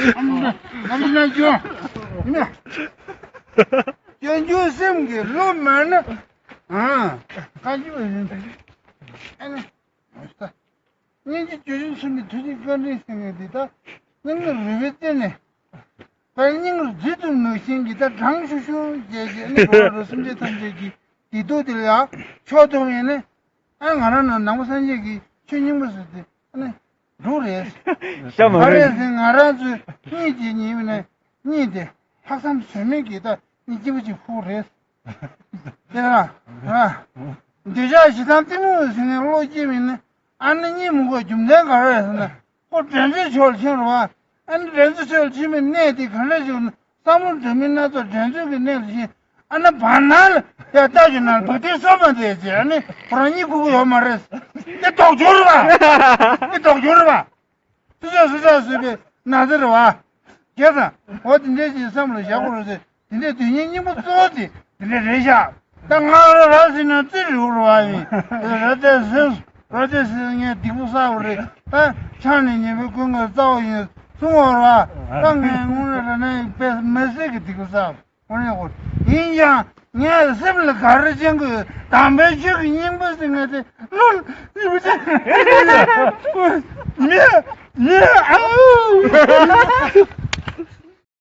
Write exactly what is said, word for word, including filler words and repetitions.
ཨ་མ་ཨ་མ་ན་ཅོ། ཡིན་ན། སྐྱོན་བརྗོད་སེམས་ཀྱི་བློ་མེད་ན། ཨ། བཀའ་འགྱུར་ཡིན། ཨ་ནི། སྙིང་རྗེ་ཇོ་བོ་ཆེན་པོའི་ཐུགས་རྗེ་བཀའ་དྲིན་ཟེར་མཁན་འདི་དག་སྙིང་གི་རུས་པའི་གཏིང་ནས། དཔེར་སྙིང་གི་རྗེས་སུ་ནུས་ཤིང་གི་ད་གྲང་ཤུར་ཤུར་བྱས་བྱས་ནི་འགྲོ་བ་རུ་སེམས་ཅན་ཐམས་ཅད་ཀྱི་བདེ་སྡུག་དེ་ལ་ཡང་ཕྱོགས་མཐོང་ཡིན་ནི། ཨ་ང་རང་ནང་ནང་པ་སངས་རྒྱས་ཀྱི་ཆོས་སྙིང་པོ་ཟེར་དེ་ཨ་ནི་འགྲོ་རེད། ཤ་མ་ག་རེད་ཟེར་ང་རང་ཚོས་གཉིད་ཀྱི་ཉིན་ནས་གཉིད་དེ་ལྷག་བསམ་ཟོལ་མེད་ཀྱི་ད་གཉིད་སྐྱིད་པོ་ཅིག་ཁུག་རེད། དེ་ལ་ཨ་འདོད་ཆགས་ཞེ་སྡང་གཏི་མུག་ཟེར་ནས་བློ་སྐྱེ་མིན་ནི་ཨ་ནི་གཉིད་མི་ཁུག་རྒྱུ་མཚན་ག་རེ་ཟེར་ན། ཁོ་འགྲན་རྩོད་ཕྱོགས་ལ་ཕྱིན་རེད་བ། ཨ་ནི་འགྲན་རྩོད་ཕྱོགས་ལ་ཕྱིན་པའི་གནས་དེ་ག་འདྲ་ཞིག་ན་བསམ་བློ་འདྲ་མིན་སྣ་ཚོགས་འགྲན་རྩོད་ཀྱི་གནས་ལ་ཕྱིན། ཨ་ནི་བར་སྣང་ལ་ཡ་ལྟ་རྒྱུ་ན་བུ་དེ་སོ་མ་དེ་ཅེ་ཨ་ནི་ཁོ་རང་གཉིད་ཁུག་གི་ཡོད་མ་རེད། འདི་ལྡོག་སྦྱོར་རེད་བ། འདི་ལྡོག་སྦྱོར་རེད་བ། སུ་ཆགས་སུ་ཆགས་ཟེར་བའི་ན་ཚ་རེད་བ། བྱས་ཙང་འོ་དེ་འདྲའི་ཞིག་བསམ་བློ་བཞག་དགོས་རེད་ཟེར། དེ་འདྲའི་དོན་སྙིང་སྙིང་པོ་གཙོ་བོ་དེ་དེ་འདྲ་རེད་ཤག་ད་ང་རང་ར་ཟེར་ན་རྩེ་རིའུ་རུ་བ་ཡིན། ར་ཏེ་སེ་ར་ཏེ་སེ་ངས་སྡིག་པོ་བསགས་པ་རེད། ད་ཆང་ནས་ཉེས་པའི་ཀུན་དགའ་རྩ་བ་ཡིན་གསུང་བ་ར། ད་ངས་དངོས་གནས་ར་ནས་དཔེ་མི་སྲིད་ཀྱི་སྡིག་པོ་བསགས་པ་ཡིན་ཀྱང་ངས་སེམས་ལ་ག་རེ་བྱེད་དགོས། དམ་པའི་ཆོས་ཀྱི་སྙིང་པོ་ཟེར་ངས་དེ་བློ་ལ་མི་མི་ཨའུ།